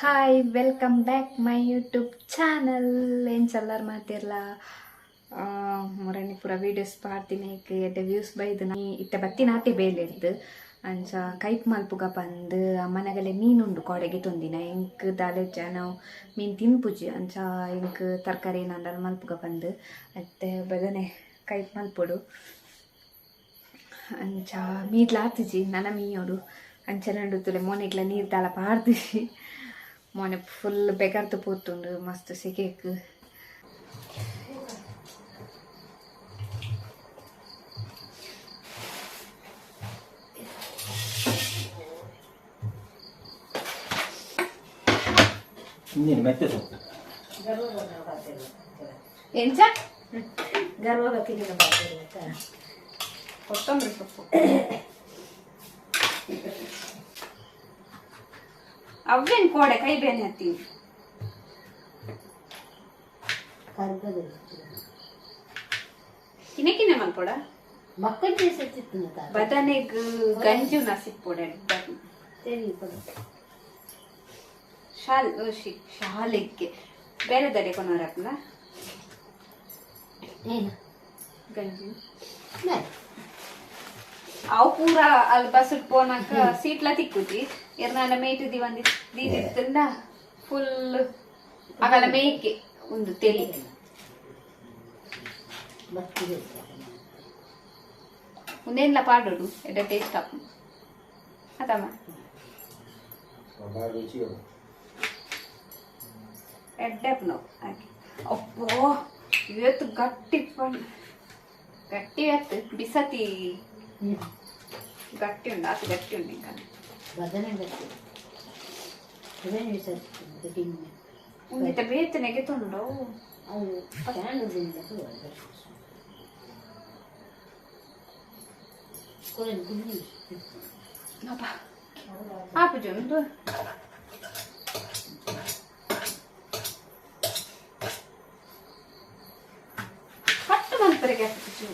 Hi, welcome back my YouTube channel. ಎಂಚಲ್ಲಾರ್ ಮಾತಿರ್ಲ? ಮೊರನಿ ಪೂರ videos ಪಾಡ್ದಿನ ಎಡ್ಡೆ views ಬೈದು. ಇತ್ತೆ ಬತ್ತಿನಾತೆ ಬೇಲೆರ್ದು. ಅಂಚ ಕೈಪ್ ಮಲ್ಪುಗ ಪಂದ್ ಅಮ್ಮನಗಲೆ ಮೀನುಂಡು ಕೋಡೆಗೆ ತೊಂದಿನ. ಎಂಕ್ ದಾಲೆಜ್ಜ, ನಾವು ಮೀನು ತಿನ್ಪುಜಿ. ಅಂಚ ಎಂಕ್ ತರಕಾರಿ ಏನಾಂಡಲ ಮಲ್ಪುಗ ಪಂದ್ ಅತ್ತೆ ಬದನೆ ಕೈಪ್ ಮಲ್ಪೊಡು. ಅಂಚ ಮೀದ್ಲ ಆತಿಜಿ, ನನ ಮೀಯೋಡು. ಅಂಚನೆ ಉಂಡು ಮೋನೆಗ್ಲ ನೀರು ದಾಲ ಪಾಡ್ದಿಜಿ. ಮೋನೆ ಫುಲ್ ಬೆಗರ್ದು ಪೋತುಂಡು ಮಸ್ತ್ ಸೆಕೆಕ್. ನೀನು ಮೆತ್ತೆ ಸೊಪ್ಪು. ಎಂಚ? ಗರ್ಭವತಿಗೆ. ಕೊತ್ತಂಬರಿ ಸೊಪ್ಪು ಅವೇನು ಕೋಡೆ ಕೈ ಬೇನೆ ಹತ್ತೀನಿ. ಕರ್ಗದ. ಕಿನೆ ಕಿನೆ ಮಲ್ಪೊಡ. ಮಕ್ಕಳಿಗೆ ಸತ್ತಿತ್ತು. ಬದನೆಗ್ ಗಂಜು ನಸಿಪ್ಪೊಡೆ. ಶಾಲ್ she ಶಾಲೆಗೆ ಬೇರೆ ದಡೆ ಕೊನೋರಪ್ನ. ಏನು? ಗಂಜಿ ಅವು ಪೂರ ಅಲ್ಲಿ ಬಸ್ ಪೋನಾಕ ಸೀಟ್ಲ ತಿಕ್ಕುಜಿ. ಎರ್ನಾಂಡ ಮೇಟ್ the ಒಂದಿ ದೀದಿತ್ತಂಡ ಫುಲ್ ಅಗಲ ಮೇಕೆ ಒಂದು ತೆಲಿ. ಒಂದೇನ್ಲ ಪಾಡೋಡು, ಎಡ್ಡೆ ಟೇಸ್ಟ್ ಆಪು ಅದಮ್ಮ. ಬಾಳ ರುಚಿ ಅವು. ಎಡ್ಡೆ ಆಪುಂಡು ಹಾಕಿ. ಅಪ್ಪೋ, ಇವತ್ತು ಗಟ್ಟಿ ಪಂಡ್ ಗಟ್ಟಿ ಆತು. ಬಿಸತಿ ಗಟ್ಟಿ ಉಂಡು, ಆತು ಗಟ್ಟಿ ಉಂಡು ఇంకా. ಬದನೆ ಗಟ್ಟಿ, ಬದನೆ ಸತ್ತಿತ್ತು ತಿನ್ನೆ. ಒಂದಿತ್ತ ಬೇತನೆಗೆ ತುಂಡು. ಅವು ಫ್ಯಾನ್ ಗುಂಡಿ. ಅಬ್ಬಾ, ಆಪುಜಿ ಒಂದು. ಕಟ್ಟು ಮಲ್ಪರೆಗೆ ಆಪುಜಿ.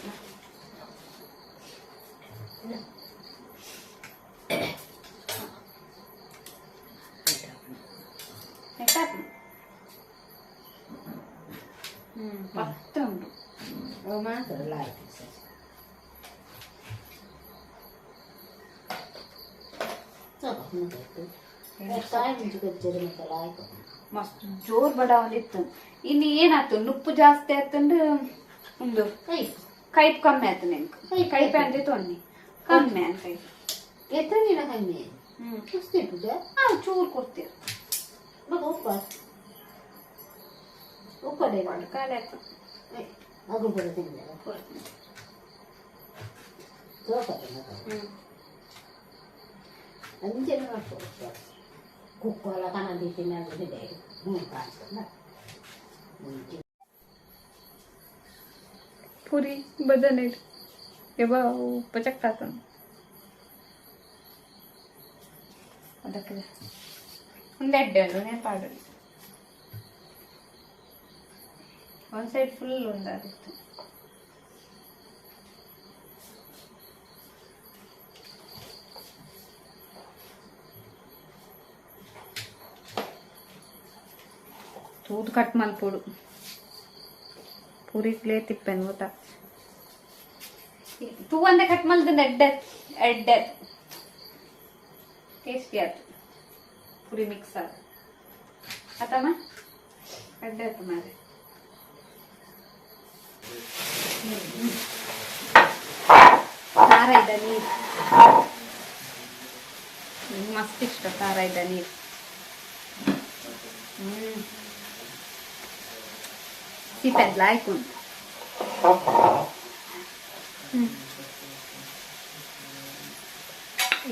ಎಟ್ಟಾಪು ಪತ್ತ ಉಂಟು. ಅವು ಮಾತ್ರ ಲಾಯ್ಕ್ ಸರ್. ಕಾಯಿ ಮುಂಚೆ ಕಜ್ಜರಿ ಮತ್ತೆ ಲಾಯ್ಕ್. ಮಸ್ತ್ ಜೋರ್ ಬಡ ಒಂದಿತ್ತು. ಇನ್ನು ಏನಾಯ್ತು, ನುಪ್ಪು ಜಾಸ್ತಿ ಆಯ್ತಂದ್ರೆ ಒಂದು ಕೈ ಕೈಪ್ ಕಮ್ಮಿ ಆಯ್ತು ನೆಂಕ್. ಕೈಪ್. ಕೈಪ್ ಅಂದ್ರೆ ತೊನ್ನಿ ಕಮ್ಮಿ ಅಂತ ಕೈಪ್. ಎತ್ತರ ದಿನ ಕಮ್ಮಿ ಕುಸ್ತಿ ಪೂಜೆ. ಹಾ, ಚೂರು ಕೊಡ್ತೀರ. ಮಗ ಉಪ್ಪ ಉಪ್ಪಡೆ. ಖಾಲಿ ಆಯ್ತು. ಮಗು ಕೂಡ ತಿಂದ ತೋಪದ ಮಗ. ಅಂಚೆನೆ ಮಾಡ್ಕೊ ಕುಕ್ಕೋಲ ಕಣದಿ ತಿನ್ನೋದಿದೆ ಮೂರು ಕಾಸು ಮುಂಚೆ. ಪುರಿ ಬದನೆ ಎಬ ಉಪ್ಪ ಚಕ್ಕ ಅದಕ್ಕೆ ಒಂದು ಎಡ್ಡೆ ಉಂಡು నేను ಪಾಡೋದು. ಒಂದು ಸೈಡ್ ಫುಲ್ ಒಂದಾಗಿತ್ತು. ತೂದು ಕಟ್ ಮಲ್ಪೊಡು. ಪೂರಿಗ್ಲೇ ತಿಪ್ಪೆನ್ ಗೊತ್ತಾ. ತೂ ಅಂದೆ ಕಟ್ ಮಲ್ದಂದ ಎಡ್ಡೆ ಎಡ್ಡೆ ಟೇಸ್ಟಿ ಆಯ್ತು. ಪುರಿ ಮಿಕ್ಸ್ ಆಯ್ತು ಆತಮ್ಮ, ಎಡ್ಡೆ ಆಯ್ತು ಮಾರೆ. ತಾರಾಯ್ದ ನೀರು ನಿಂಗೆ ಮಸ್ತ್ ಇಷ್ಟ, ತಾರಾಯ್ದ ನೀರು. ಸೀಪೆದ್ಲ ಆಯ್ತು.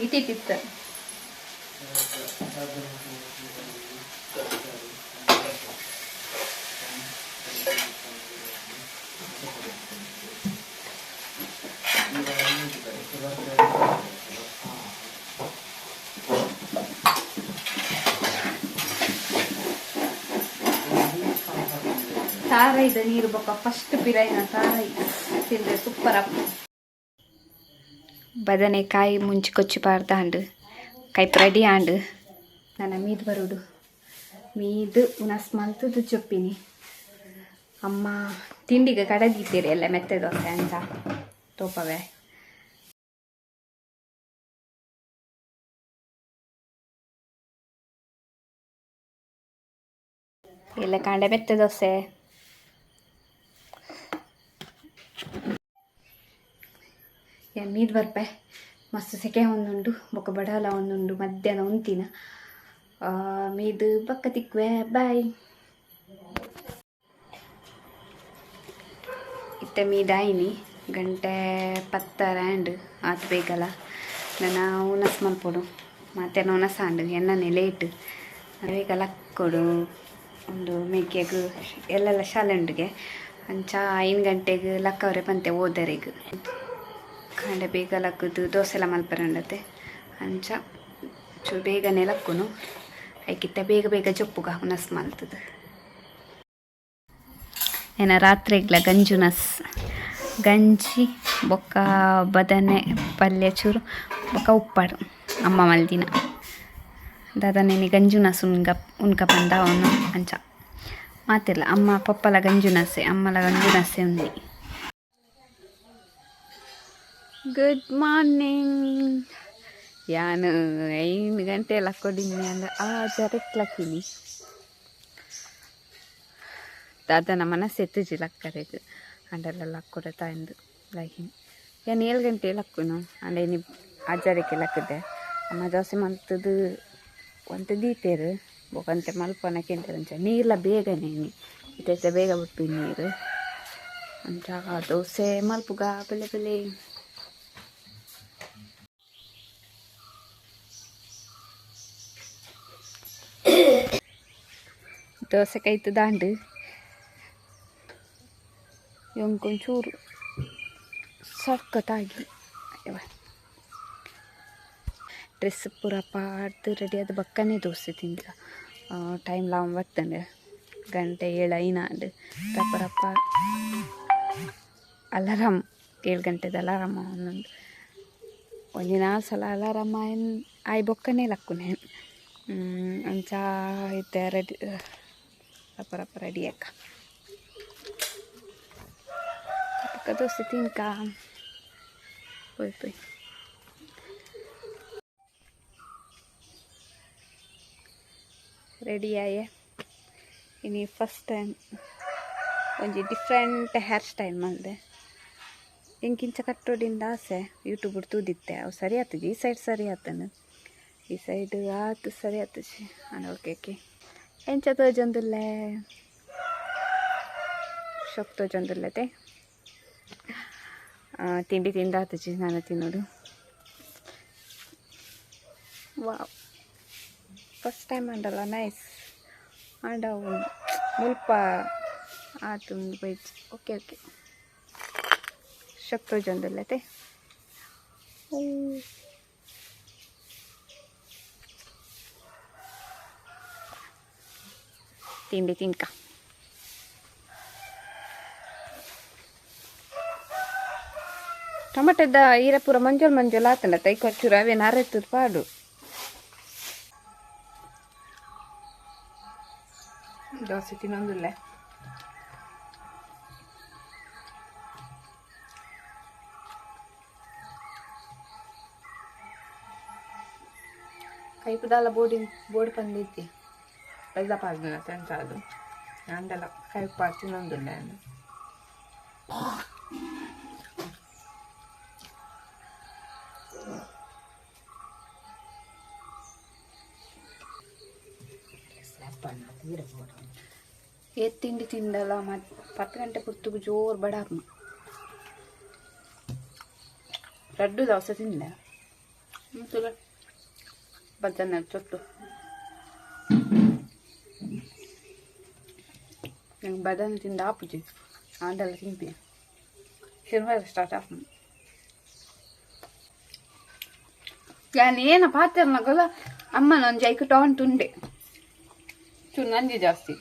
ಇಟ್ಟಿತ್ತಿತ್ತು. ತಾರೈದ ನೀರು ಬೊಕ್ಕ ಫಸ್ಟ್ ಪಿರೈನ ತಾರೈ ತಿಂದ್ರೆ ಸೂಪರ್ ಅಪ್. ಬದನೆಕಾಯಿ ಮುಂಚಿ ಕೊಚ್ಚಿ ಪಾರ್ದಾಂಡ್, ಕೈಪ್ ರೆಡಿ ಆಂಡ್. ನನ್ನ ಮೀದ್ ಬರುಡು. ಮೀದು ಉನಸ್ ಮಲ್ತದು ಚೊಪ್ಪಿನಿ ಅಮ್ಮ ತಿಂಡಿಗೆ ಕಡದಿತ್ತೀರಿ ಎಲ್ಲ ಮೆತ್ತೆ ದೋಸೆ ಅಂಚ ತೋಪವೆ ಎಲ್ಲ ಕಾಂಡೆ ಮೆತ್ತೆ ದೋಸೆ ಮೀದು ಬರ್ಪೆ ಮಸ್ತ್ ಸೆಕೆ ಒಂದುಂಡು ಬೊಕ್ಕ ಬಡಲ ಒಂದುಂಡು ಮಧ್ಯಾಹ್ನ ಉಂತಿನ ಮೀದು ಬಕ್ಕ ತಿಕ್ವೆ ಬಾಯ್ ಇತ್ತೆ ಮೀದಾಯಿನಿ ಗಂಟೆ 10 ಆತು ಬೇಕಲ್ಲ ನನ್ನ ಉನಸ್ ಮಲ್ಪೊಡು ಮಧ್ಯಾಹ್ನ ಉನಸ್ ಆಂಡು ಎಣ್ಣನೆ ಲೇಟ್ ಬೇಗ ಲಕ್ಕೊಡು ಒಂದು ಮೇಕೆಗ್ ಎಲ್ಲೆಲ್ಲ ಶಾಲೆ ಉಂಡುಗೆ ಅಂಚ 5 ಗಂಟೆಗೆ ಲಕ್ಕವರೆ ಪಂತೆ ಓದರೆಗ್ ಕಾಂಡೆ ಬೇಗ ಲಕ್ಕದು ದೋಸೆ ಎಲ್ಲ ಮಲ್ಪರಂಡತೆ ಅಂಚ ಚೂರು ಬೇಗನೆ ಲಕ್ಕುನು ಐಕಿತ್ತ ಬೇಗ ಬೇಗ ಜೊಪ್ಪುಗ ಉನಸ್ ಮಲ್ತದು ಏನ ರಾತ್ರಿಗ್ಲ ಗಂಜುನಸ್ ಗಂಜಿ ಬೊಕ್ಕ ಬದನೆ ಪಲ್ಯ ಚೂರು ಬೊಕ್ಕ ಉಪ್ಪಾಡು ಅಮ್ಮ ಮಲ್ದಿನ ದಾದ ನೆನೆ ಗಂಜುನಸ್ ಉನ್ಗ ಉನ್ಕ ಬಂದ ಅವನು ಅಂಚ ಮಾತಿಲ್ಲ ಅಮ್ಮ ಪಪ್ಪಲ ಗಂಜುನಸೆ ಅಮ್ಮಲ ಗಂಜುನಸೆ ಉಂದಿ. Good morning. ಯಾನು 5 ಗಂಟೆ ಲಕ್ಕೊಡಿನ್ನಿ ಅಂದ ಆ ಜರೆಕ್ ಲಕ್ಕಿನಿ ದಾದನ ಮನಸ್ಸು ಎತ್ತುಜಿ ಲಕ್ಕರೆಗ್ ಅಂಡೆಲ್ಲ ಲಕ್ಕೊಡ ತಾಯಿಂದು ಲಹಿನಿ ಯಾನು 7 ಗಂಟೆ ಲಕ್ಕುನು ಅಂಡ ಇನಿ ಆಜಾರಕ್ಕೆ ಲಕ್ಕದೆ ಅಮ್ಮ ದೋಸೆ ಮಲ್ತದು ಒಂತೆ ದೀತೇರು ಬೊಕಂತೆ ಮಲ್ಪನ ಕೇಂದ್ರ ಅಂಚ ನೀರ್ಲ ಬೇಗನೆ ಇನಿ ಇತ್ತೆ ಬೇಗ ಬಿಟ್ಪಿ ನೀರು ಅಂಚ ದೋಸೆ ಮಲ್ಪುಗ ಬೆಲೆ ಬೆಲೆ ದೋಸೆ ಕೈತು ದಾಂಡು ಒಂಚೂರು ಸಖತ್ತಾಗಿ ಡ್ರೆಸ್ ಪೂರ ಪಾಡ್ದು ರೆಡಿ ಆದ ಬಕ್ಕನೇ ದೋಸೆ ತಿಂದ ಟೈಮ್ ಲಾವ್ ಬರ್ತಂಡೆ ಗಂಟೆ 7 ಐನಾಂಡು ರಪ್ಪ ರಪ್ಪ ಅಲಾರಾಮ್ 7 ಗಂಟೆದ ಅಲಾರಾಮ್ ಒಂದೊಂದು ಒಂಜಿ 4 ಸಲ ಅಲಾರಾಮ್ ಆಯ್ ಬೊಕ್ಕನೇ ಲಕ್ಕುನೆ ಅಂಚ ಇತ್ತೆ ರೆಡಿ ರಪ್ಪ ರಪ್ಪ ರೆಡಿ ಅಕ್ಕ ಪಕ್ಕ ದೋಸೆ ತಿನ್ಕ ಪೋಯ್ ಪೋಯ್. ರೆಡಿ ಆಯೆ ಇನಿ ಫಸ್ಟ್ ಟೈಮ್ ಒಂಜಿ ಡಿಫ್ರೆಂಟ್ ಹೇರ್ ಸ್ಟೈಲ್ ಮಲ್ದೆ ಎಂಕಿಂಚ ಕಟ್ಟೋಡಿಂದ ಆಸೆ ಯೂಟ್ಯೂಬ್ ತೂದಿತ್ತೆ ಅವು ಸರಿ ಆತಜಿ ಈ ಸೈಡ್ ಸರಿ ಆತನು ಈ ಸೈಡ್ ಆತು ಸರಿ ಆತಜಿ ಅಣ್ಣ ಓಕೆ ಓಕೆ ಎಂಚ ತೋಜೊಂದುಲ್ಲೆ ಶೊಕ್ ತೋಜೊಂದುಲ್ಲತೆ ತಿಂಡಿ ತಿಂದಾತಜಿ ನಾನು ತಿನ್ನೋದು. ವಾವ್ ಫಸ್ಟ್ ಟೈಮ್ ಅಂಡಲ್ಲ ನೈಸ್ ಅಂಡ ಮುಲ್ಪ ಆತು ಬೈಜ್ ಓಕೆ ಓಕೆ ಶೊಕ್ ತೋಜೊಂದುಲ್ಲತೆ. ತಿಂಡಿ ತಿನ್ಕ ಟೊಮೆಟೊದ ಈರ ಪೂರ ಮಂಜೋಲ್ ಮಂಜೋಲ್ ಆತಂಡ ತೈ ಕೊಚ್ಚೂರು ಅವೇನು ಅರೆತ್ತದ ಪಾಡು ದೋಸೆ ತಿನ್ನೊಂದಿಲ್ಲ ಕೈಪುದಾಲ ಬೋರ್ಡಿನ ಬೋರ್ಡ್ ಬಂದೈತಿ ಬೆಲ್ಲ ಪಾಡ್ದಿನ ತೆಂಚಾದು ಅಂಡಲ ಕೈಪು ತಿನ್ನೊಂದಿಲ್ಲ ನಾನು. ಏತ್ ತಿಂಡಿ ತಿಂದಲ್ಲ ಮತ್ತು 10 ಗಂಟೆ ಪುರ್ತುಗು ಜೋರು ಬಡ ಲಡ್ಡು ದೋಸೆ ತಿಂದೆ ಬಜ್ಜನ ಚೊಟ್ಟು ನಂಗೆ ಬದನೆ ತಿಂದ ಆಪುಜಿ ಆಂಡಲ ತಿಂಪಿ ಶನಿವಾರ ಸ್ಟಾರ್ಟ್ ಆಪು ನಾನು ಏನ ಪಾತ್ರ ಅಮ್ಮನ ಒಂಜಿ ಐಕ್ ಟಾಂಟ್ ಉಂಡೆ ಚೂರು ನಂಜಿ ಜಾಸ್ತಿ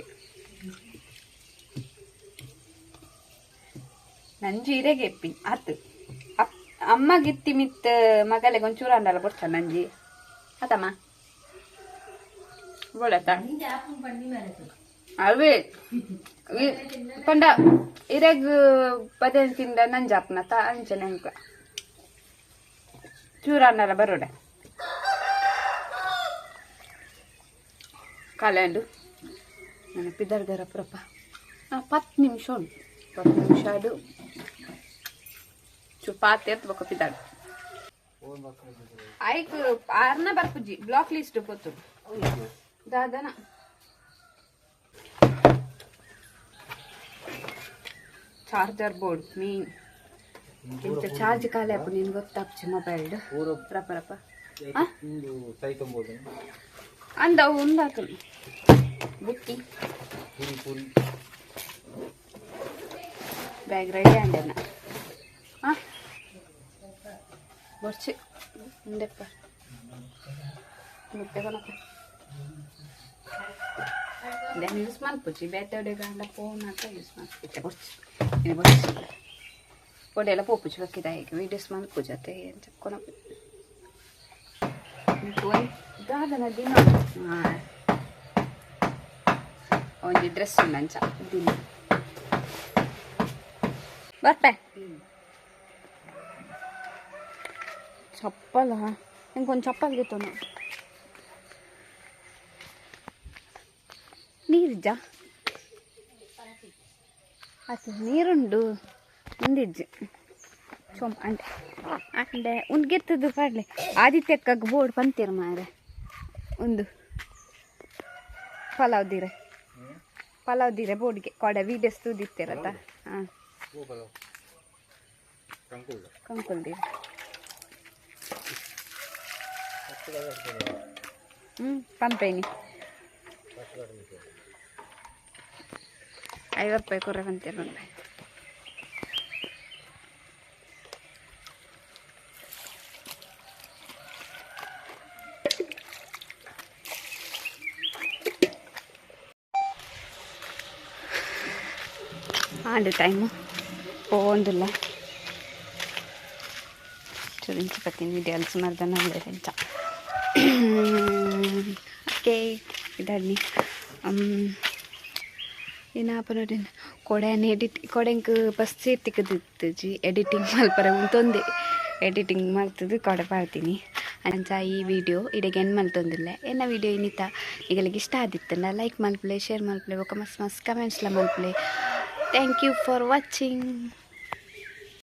ನಂಜಿ ಇರೆಗೆ ಎಪ್ಪಿ ಆತು ಅಮ್ಮ ಗಿತ್ತಿ ಮಿತ್ ಮಗಲೆಗೆ ಒಂಚೂರು ಅಂಡಲ್ಲ ಬೊಡ್ಚ ನಂಜಿ ಆತಮ್ಮ. ಬೋಡತ್ತ ಅವೇ ಪಂಡ ಇರೆಗ್ ಬದಲ್ ತಿಂದ ನಂಜಾಪ್ನ ತ ಅಂಚನೆ ಅಂಕ ಚೂರಾನರ ಬರೋಡೆ ಕಲೆಂಡು ನನ್ನ ಪಿದರ್ದರ ಪ್ರಪ 10 ನಿಮಿಷ ಉಂಟು 10 ನಿಮಿಷ ಅದು ಚುಪಾತಿ ಎತ್ಬೇಕು ಪಿದಾಡು ಐಕ್ ಆರ್ನ ಬರ್ಪುಜಿ ಬ್ಲಾಕ್ ಲಿಸ್ಟ್ ಪೊತ್ತು ದಾದನ ಚಾರ್ಜರ್ ಬೋರ್ಡ್ ಮೇನ್ ಇಂಚ ಚಾರ್ಜ್ ಖಾಲಿ ಆಪು ನಿನ್ ಗೊತ್ತಾಪ್ಚಿ ಮೊಬೈಲ್ ರಪ ರಪ ಅಂದ ಅವು ಉಂದಾತು ಬುಟ್ಟಿ ಬ್ಯಾಗ್ ರೆಡಿ ಅಂಡೆನ ಹಾಂ ಬರ್ಚಿ ಉಂಡೆಪ್ಪ ಮುಟ್ಟೆ ಕೊನಪ್ಪ then use ಮಲ್ಪುಜಿ ಬೇತೆ ಗಂಡ ಫೋನ್ ಅಂತ ಯೂಸ್ ಮಲ್ಪುಜಿ ಬರ್ಚಿ ಇದು ಬರ್ಚಿ ಒಡೆಲ್ಲ ಪೋಪುಜಿ ಬಕ್ಕಿದ ಹೇಗೆ ವೀಡಿಯೋಸ್ ಮಲ್ಪುಜತೆ ಅಂತ ಕೊನಪ್ಪ ದಾದನ ದಿನ ಹಾಂ ಒಂಜಿ ಡ್ರೆಸ್ ಉಂಡಂಚ ದಿನ ಬರ್ಪೆ ಚಪ್ಪಲ ಇಂಕೊಂದು ಚಪ್ಪಲ್ ಗೆತ್ತೋನು ನೀರಿಜ್ಜ ಅದು ನೀರುಂಡು ಒಂದಿಜ್ಜಿ ಚೊಂಬ ಅಂಡೆ ಅಂಡೆ ಒಂದು ಗೆತ್ತದು ಪಾಡ್ಲೆ ಆದಿತ್ಯಕ್ಕಗ್ ಬೋರ್ಡ್ ಪಂತೀರ ಮಾರೆ ಒಂದು ಪಲಾವ್ ದಿರೆ ಪಲಾವ್ ದಿರೆ ಬೋರ್ಡ್ಗೆ ಕೊಡೆ ವೀಡಿಯೋಸ್ ತೂದಿತ್ತಿರತ್ತ ಹಾಂ ಕಂಕುಲ್ದಿರ ಪಂಪೇನಿ 50 ರೂಪಾಯಿ ಕೊರ್ರೆ ಬಂತೀರ ಬಂದೆ ಆಂಡು ಟೈಮು ಪೋಂದಿಲ್ಲ ಚುರಿಂಚಿ ಪತ್ತಿನ ವಿಡಿಯೋ ಸುಮಾರು ಅಂಚ ಓಕೆ ಇದಾಡ್ನಿ ಏನಾಪ ನೋಡಿ ಕೊಡೆನ್ ಎಡಿಟ್ ಕೊಡೆಂಕ್ ಬಸ್ ತಿಕ್ಕದಿತ್ತಜಿ ಎಡಿಟಿಂಗ್ ಮಲ್ಪರೆ ಉಂತೊಂದೆ ಎಡಿಟಿಂಗ್ ಮಲ್ತದ್ದು ಕೊಡೆ ಪಾಡ್ತೀನಿ ಅಂಚ ಈ ವಿಡಿಯೋ ಇಡೆಗೆ ಏನು ಮಲ್ತೊಂದಿಲ್ಲ ಎನ್ನ ವಿಡಿಯೋ ಇನ್ನಿತ ಈಗಲಿಗೆ ಇಷ್ಟ ಆದಿತ್ತಲ್ಲ ಲೈಕ್ ಮಲ್ಪಲೆ ಶೇರ್ ಮಲ್ಪಲೆ ಬೊಕ ಮಸ್ತ್ ಮಸ್ತ್ ಕಮೆಂಟ್ಸ್ಲ ಮಲ್ಪಲೆ. Thank you for watching.